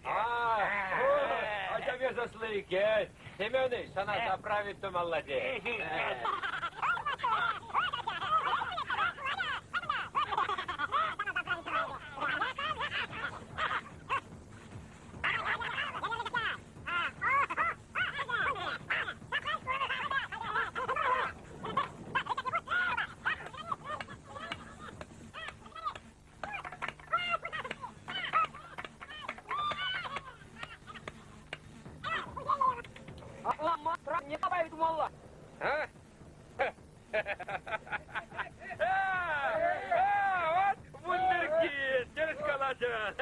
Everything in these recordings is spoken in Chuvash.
А, а тебе заслыки. Семеныч, сана заправить тумалла те. А? А, вот вундеркинд, тӗрӗс калатӑн.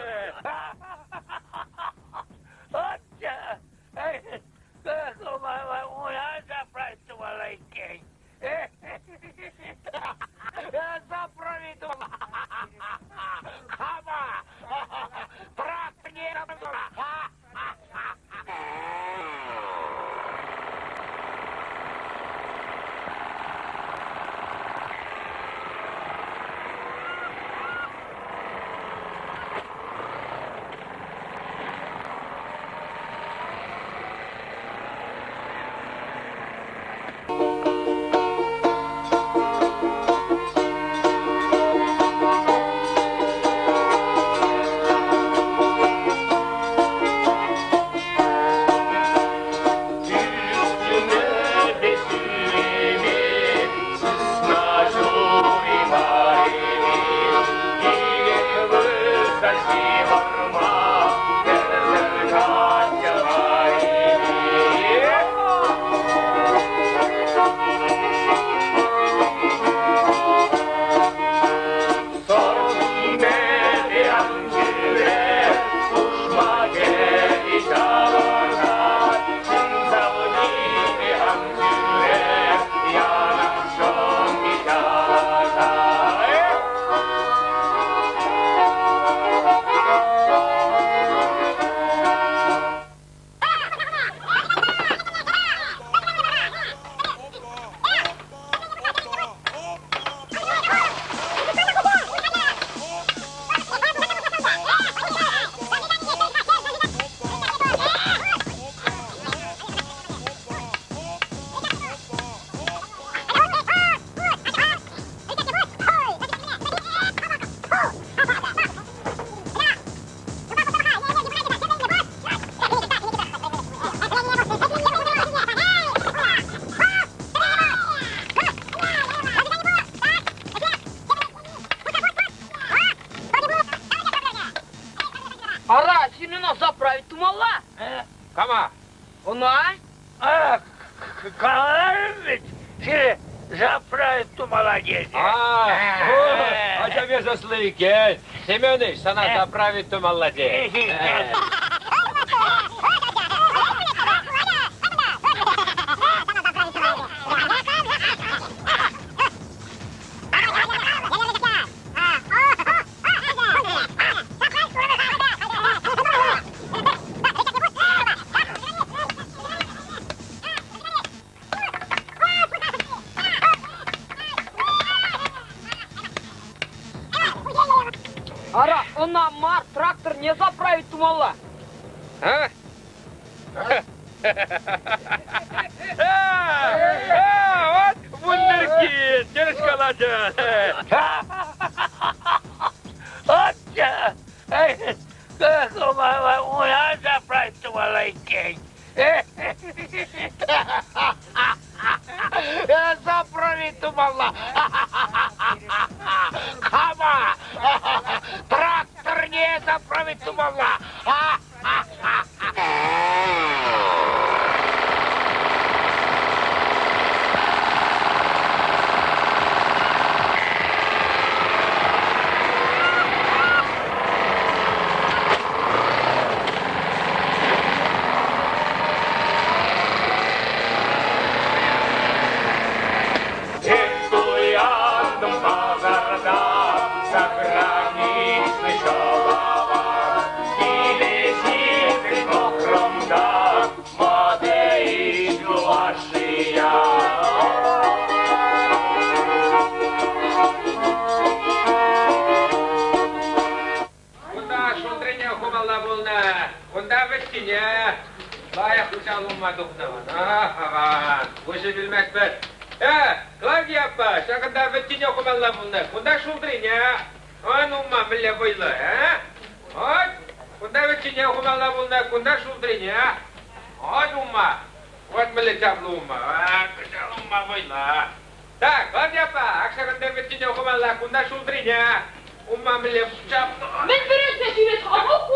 Ара, Семена заправить тумалла. Кама? Ӑна? А, каларӑм вӗт, сире заправить тумалла тесе. А, а тебе заслыки. Семеныч, сана заправить тумалла те. Ара, ӑна мар, тракторне заправить тумалла. А? А, вот вундеркинд, тӗрӗс калатӑн. Заправить тумалла иккен. Заправить тумалла. Кама! Тракторне заправить тумалла. Пасарда, заграничный шалавар. Киле хумалла пулнӑ. Кунта вӗттине лайӑх кӑҫал умма тухнӑ. Аван, куҫӗ вилместпӗр. Э, Клавдия аппа, ҫакӑнта вӗттине хумалла пулнӑ. Кунта шултрине. Ан умма мӗнле вӑйлӑ, э? Ать, кунта вӗттине хумалла пулнӑ, кунта шултрине. Ать умма. Вот мӗнле чаплӑ умма. А, кӑҫал умма вӑйлӑ. Так, Клавдия аппа, ак ҫакӑнта вӗттине хумалла, кунта шултрине. Умма мӗнле чаплӑ. Мӗн вӗрентсе ҫӳрет-ха вӑл ку?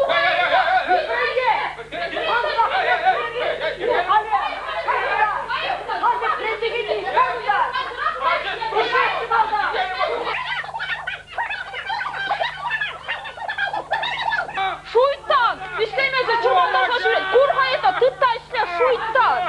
Шуйттан! Ӗҫлемесӗр чӑрмантарса ҫӳрет. Кур-ха это, тыт та ӗҫле, шуйттан!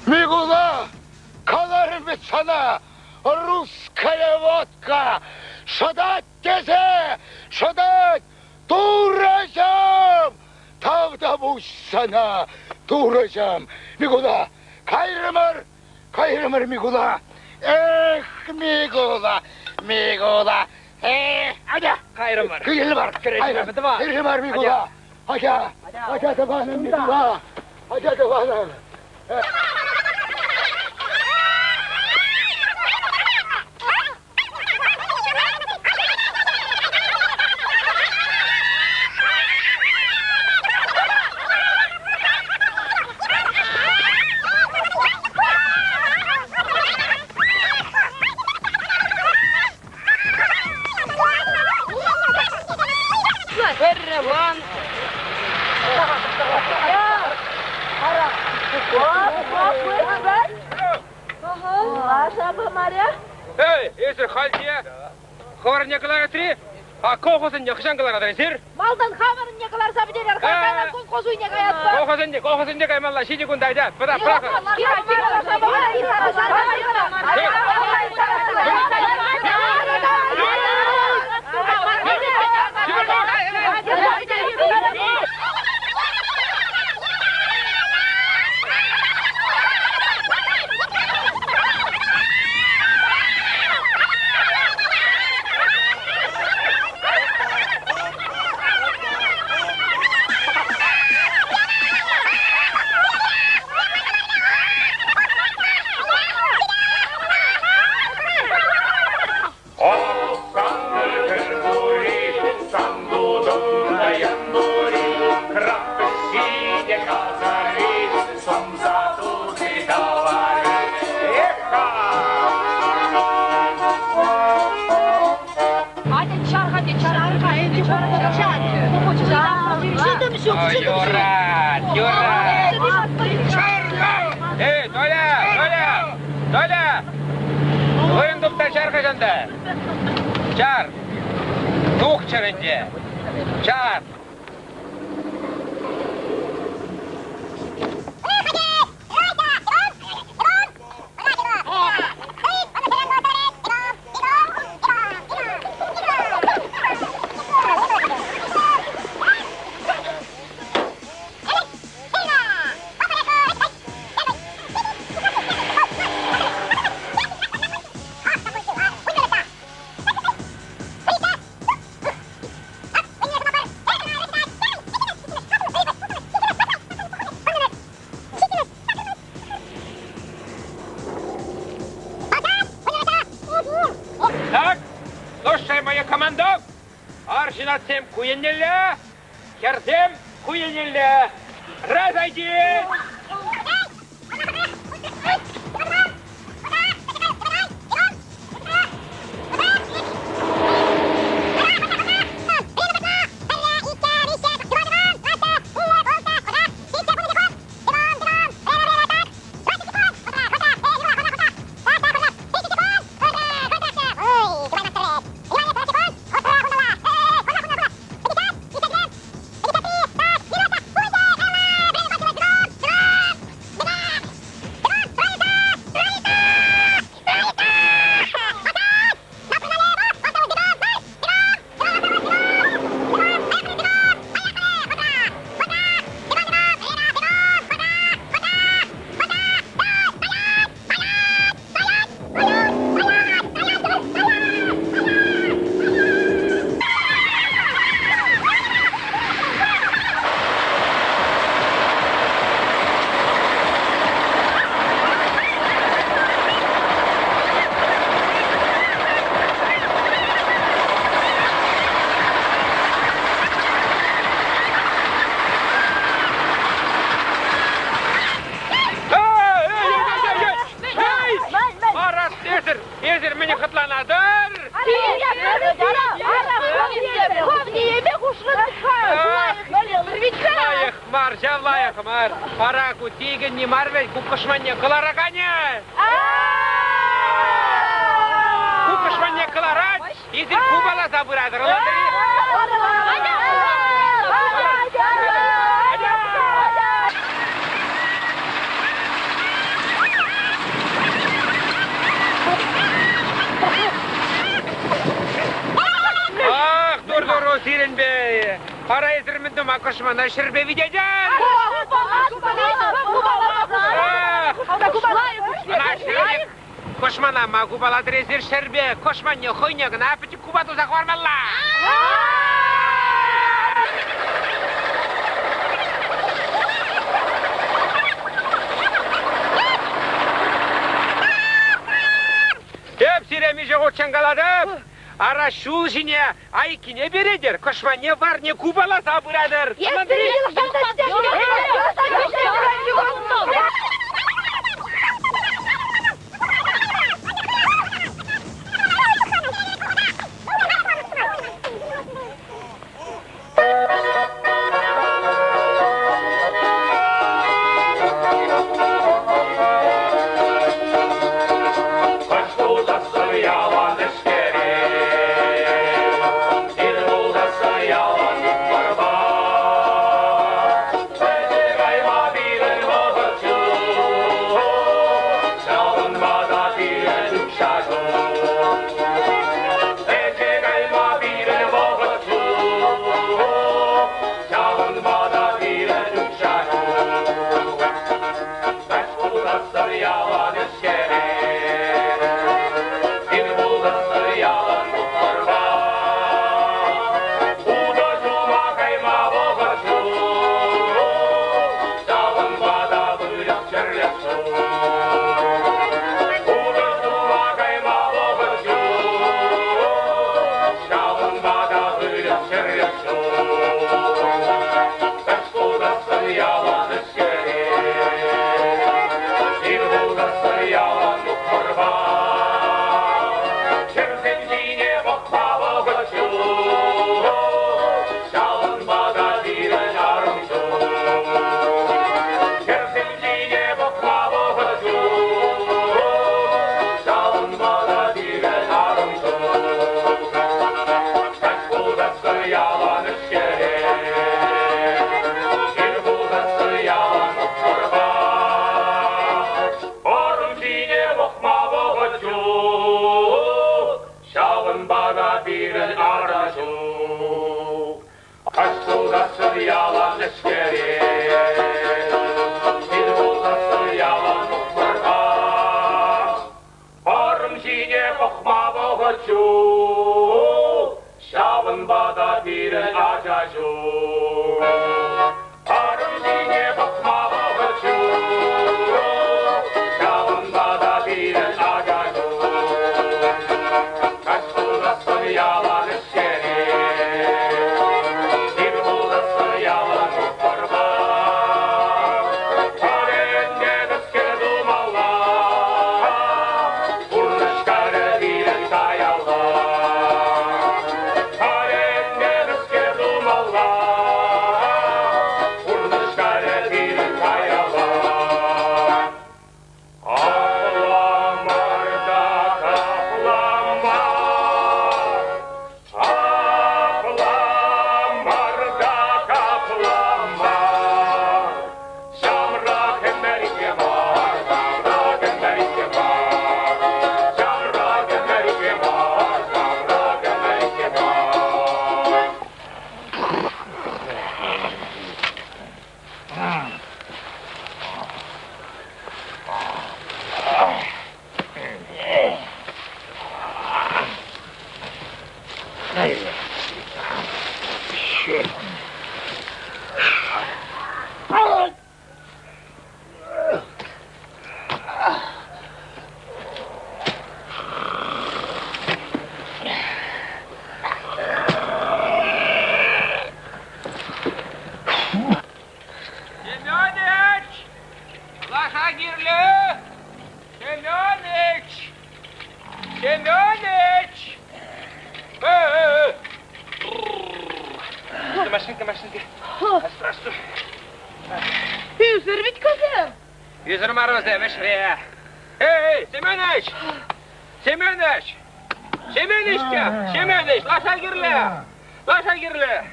Микула, каларӑм вӗт сана, русская водка шӑтать тесе, шӑтать, Турӑҫӑм! Тавтапуҫ сана, Турӑҫӑм! Микула, кайрӑмӑр, кайрӑмӑр, Микула! Эх, Микула, Микула, эх, атя! Кайрӑмӑр. Кайрӑмӑр, кайрӑмӑр, Микула! Атя, атя тӑванӑм, Микула! Атя тӑванӑм! Пӗрре Эй, эсир хальхи хӑвӑрне кӑларатри? А колхозӑнне хӑҫан кӑларатӑр эсир? Малтан хамӑрӑнне кӑларса пӗтерер, кайран колхоз уйне каятпӑр. Колхозӑнне, колхозӑнне каймалла, ҫитӗ кунта, айта, пӑта, пӑрахӑр. Юрать, юрать. Эй, Толя, Толя, Толя! Вырӑн тупса чар хӑҫан та. Чар. Тухчӑр ӗнтӗ. Чар. Так, слушай мою команду. Арҫынатсем ку еннелле, хӗрсем ку еннелле. Разойдись! Эсир, эсир мӗне хӑтланатӑр? Лайӑх мар, ҫав лайӑх мар. Пара ку тикӗнни мар вӗт, ку кӑшманне кӑлараканӗ. Ку кӑшманне кӑларать, эсир купаласа пыратӑр. Ах, тур-туру сирӗнпе! Ара эсир мӗн тума кӑшмана ҫӗрпе витетӗр? Кӑшмана ма купалатӑр эсир ҫӗрпе? Кӑшманне хӑйне кӑна пӗчӗк купа туса хӑвармалла! Эп сире миҫе хутчен калатӑп! Ара ҫул ҫине айккине перетӗр, кӑшманне варне купаласа пыратӑр. машинка. Асту. Ӳсӗр ведь кӗсем. Ӳсӗр мар вӗсем, ӗҫре. Эй, Семенович! Семенович! Семенович те! Семенович, лаша кирлӗ! Лаша кирлӗ!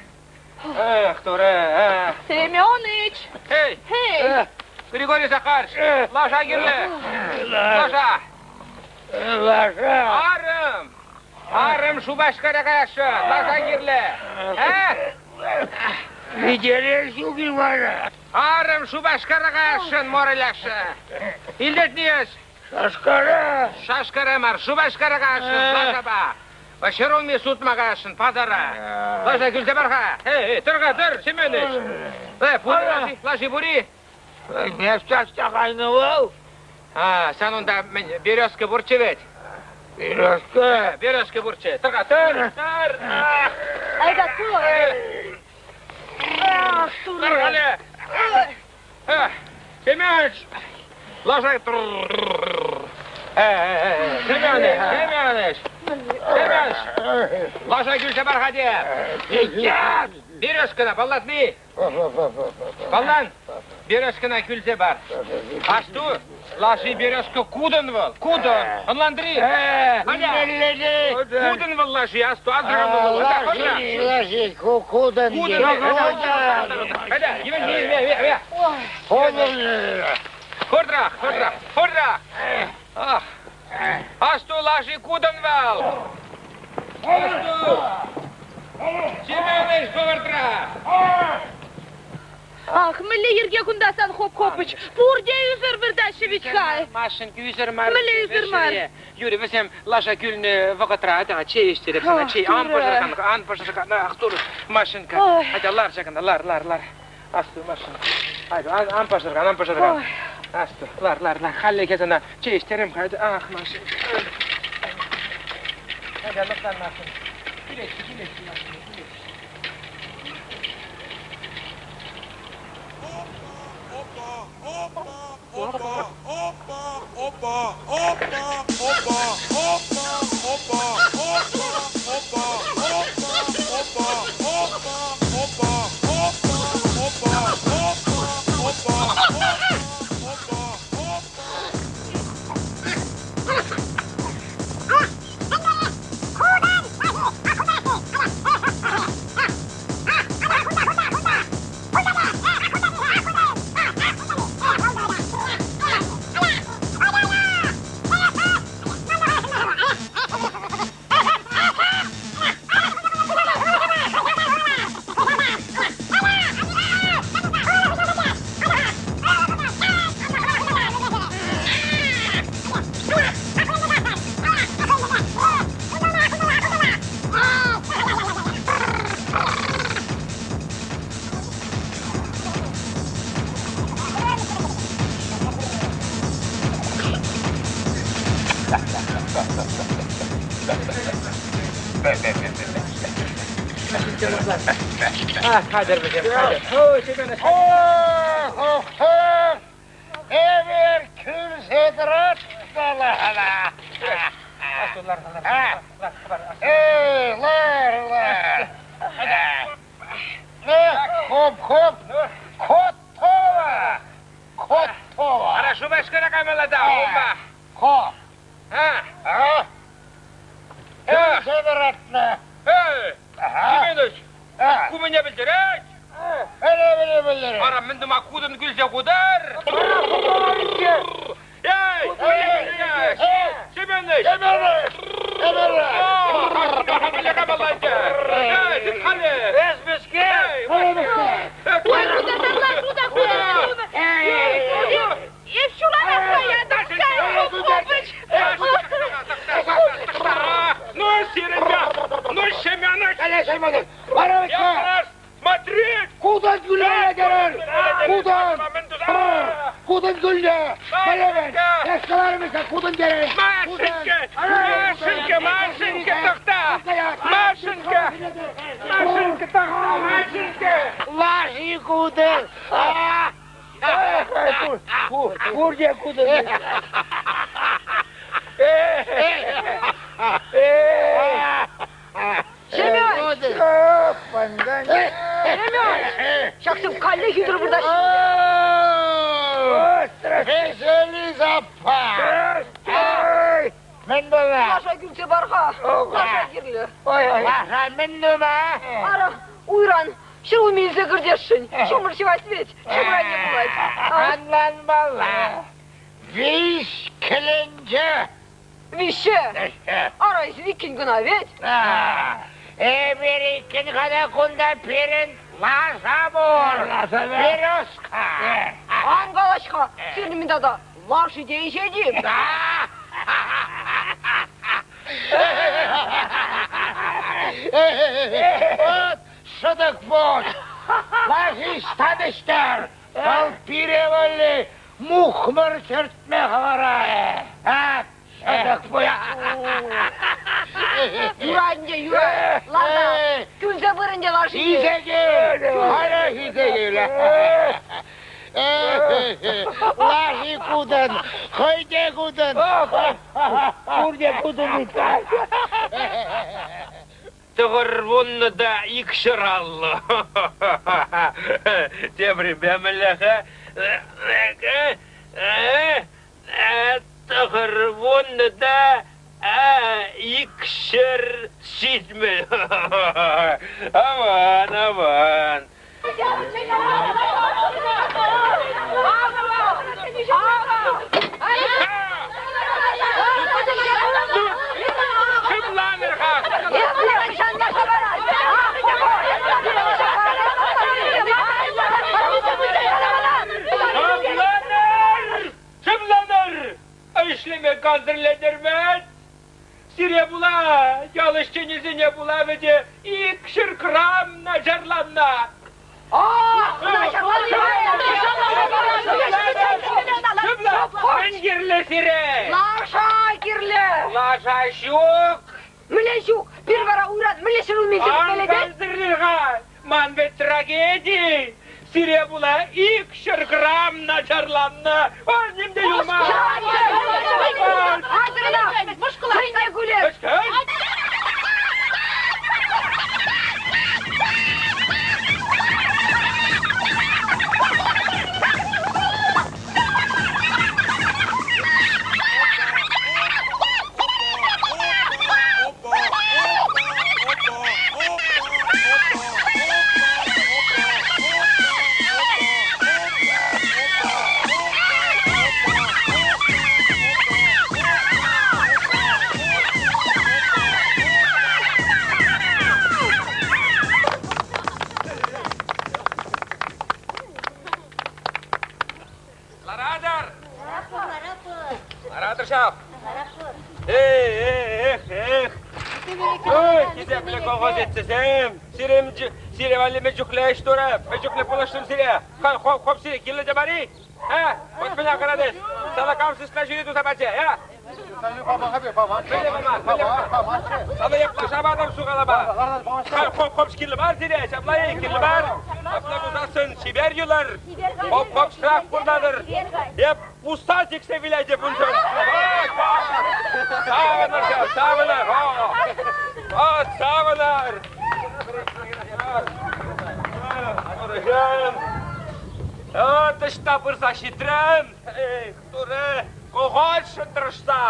Эх, турӑ! Семеныч! Эй! Эй! Григорий Захарович, лаша кирлӗ! Лаша! Лаша! Арӑм! Арӑм Шупашкара каясшӑн! Лаша кирлӗ! Э? Витере ҫук-и вара? Арӑм Шупашкара каясшӑн, морыляшшӑ! Илтетни эс? Шашкара! Шашкара мар, Шупашкара каясшӑн, лашапа! Ҫӗрулми сутма каясшӑн, пасара! Лаша кӳлсе пар-ха! Эй, эй, тӑр-ха, тӑр, Семенович! Э, пури лаши, лаши пури? Таҫта кайнӑ вӑл. А, сан унта мӗн, березка пурччӗ вӗт? Березка? Березка пурччӗ. Тӑр-ха, тӑр, тӑр! Айда, тӑр! Ах, турӑ! Тӑр-халӗ! Семенович! Лаша... Семенович, Семенович! Семенович! Лаша кӳлсе пар-ха те! Березкӑна паллатни? Паллан, березкӑна кӳлсе пар. Асту, лаши березка кутӑн вӑл, кутӑн. Ӑнлантри? Кутӑн вӑл лаши, асту, асӑрханӑ вӑл. Лаши, лаши, кутӑн. Кутӑн. Катя, Хӑртрах, хӑртрах, хӑртрах. Ах, асту, лаши кутӑн вӑл. Асту. Семенович, хӑвӑртрах. Ах, мӗнле йӗрке кунта сан Хоп-Хопыч? Пурте ӳсӗр выртаҫҫӗ вӗт-ха. Машенька ӳсӗр мар. Мӗнле ӳсӗр мар? Юрий, вӗсем лаша кӳлнӗ вӑхӑтра та чей ӗҫтереп сана, чей. Ан пӑшӑрхан, ан пӑшӑрхан. Ах, турӑ, Машенька. Атя, лар ҫакӑнта, лар, лар, лар. Асту, Машенька. Айда, ан, ан пӑшӑрхан, ан пӑшӑрхан. Асту, лар, лар, лар. Хальлӗхе сана чей ӗҫтерем-ха. Ах, Машенька. Атя, лӑплан, Машенька. Килеҫҫӗ, килеҫҫӗ, Машенька, килеҫҫӗ. А, хатӗр вӗсем, хатӗр. Ой, Семенович. Эпир кӳрсе тӑратмалла. Эй, лар, лар. Хоп-хоп. Котова. Котова. Ара, Шупашкара каймалла та, унпа. Ко. А? А? Кӳрсе тӑратнӑ. Эй, Семенович, ку мӗне пӗлтерет? Мӗне мӗне пӗлтерет? Ара, мӗн тума кутӑн кӳлсе хутар? Эй, Семенович! Семенович! Семенович! Эй, тыт-халӗ! Эс мӗскер? Ой, куда лар, куда, куда, куда? Эп ҫуланах каятӑп, кай, Хоп-Хопыч. Ну, Серега! Ну, Семенович! Алей, Семенович! Вара Смотри! Кутӑн кӳлне терӗр! Кутӑн! Кутӑн кӳлне! Пӗлемӗн! Эс каларӑм-ха, кутӑн терӗн! Машенька! Машенька! Машенька, тӑхта! Машенька! Машенька, тӑхта! Машенька! Лаши кутӑн! Пурте кутӑн! Семен! Ҫак Ҫаксем каллех ӳсӗр выртаҫҫӗ. Эсӗ, Лиза аппа! Мӗн пулнӑ? Лаша кӳлсе пар-ха. Лаша кирлӗ. Лаша мӗн тума? Ара, уйран ҫӗрулми илсе кӗртесшӗн. Ҫумӑр ҫӑвать вӗт, ҫумӑр айне пулать. Ӑнланмалла. Виҫ кӗленче. Виҫҫе? Ара, эсир иккӗн кӑна вӗт. Эпир иккӗн кӑна кунта пирӗн лаша пур. Березка. Ан калаҫ-ха, сирӗн мӗн тата лаши те ӗҫет-и? Вот шӑтӑк пуҫ! Лаши ӑҫтан ӗҫтер? Вӑл пире валли мухмӑр чӗртме хӑварать. А, шӑтӑк пуҫ! Юрать ӗнтӗ, юрать. Ларта, кӳлсе пыр ӗнтӗ лашине. Илсе кил! Халех илсе кил! Лаши кутӑн, хӑй те кутӑн. Пурте кутӑн 90 та 250. Теприпе мӗнле-ха? 90 та 270. Аван, аван. Шӑпланӑр-ха! Шӑпланӑр! Шӑпланӑр! Ӗҫлеме кансӗрлетӗр-мӗн? Сире пула, ял ӗҫченӗсене пула вӗтӗ 200 грамм начарланнӑ. Мӗн кирлӗ сире? Лаша кирлӗ. Лаша ҫук. Мӗнле ҫук? Пир вара уйран мӗнле ҫӗрулми Ан кансӗрлӗр-ха! Ман вӗт трагеди! Сире пула 200 грамм начарланнӑ. Ним те юлман. Хӑйне кулер. Ларатӑр! Ларатӑр ҫав! Эх, эх! Ой, хисеплӗ колхозницӑсем! Сирӗн сире валли мӗн чухлӗ ӗҫ турӑ, мӗн чухлӗ пулӑшрӑм сире! Хоп, хоп, сире кирлӗ те мар-и? А? Вот меня крадешь! Сана кам сысна ҫӳри туса пачӗ, а? Сана япла шаматӑм сухалама. Хоп-хоп кирлӗ мар сире, ҫапла-и, кирлӗ мар. Апла пулсассӑн чипер юлӑр. Хоп-хоп штраф пурнатӑр. Эп пусса сиксе вилетӗп уншӑн. Савӑнӑр, савӑнӑр. О, савӑнӑр. Ӑҫта пырса ҫитрӗм? Эх, Турӑ, кохольшӑн тӑрӑшса.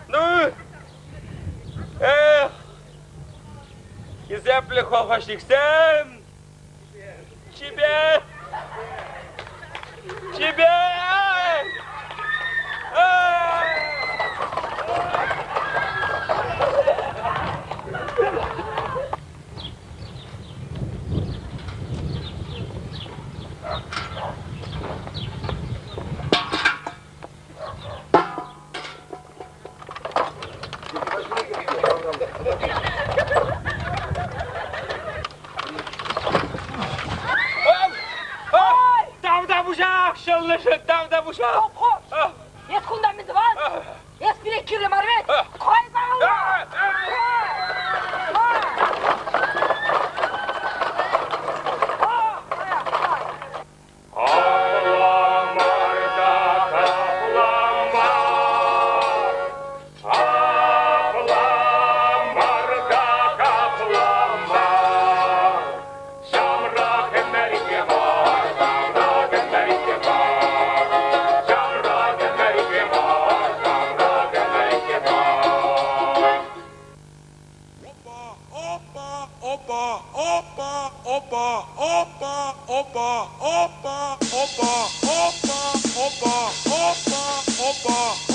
Ну, эх, хисеплӗ колхозниксем, чипер, чипер! Тавтапуҫах, ҫӑлнӑшӑн тавтапуҫах! Хоп-хоп! Эс кунта мӗн тӑван? Эс пире кирлӗ мар вӗт! Кай калла! Апла мар та капла мар, апла мар та капла мар. Опа, опа, опа, опа, опа, опа, опа, опа, опа, опа, опа, опа.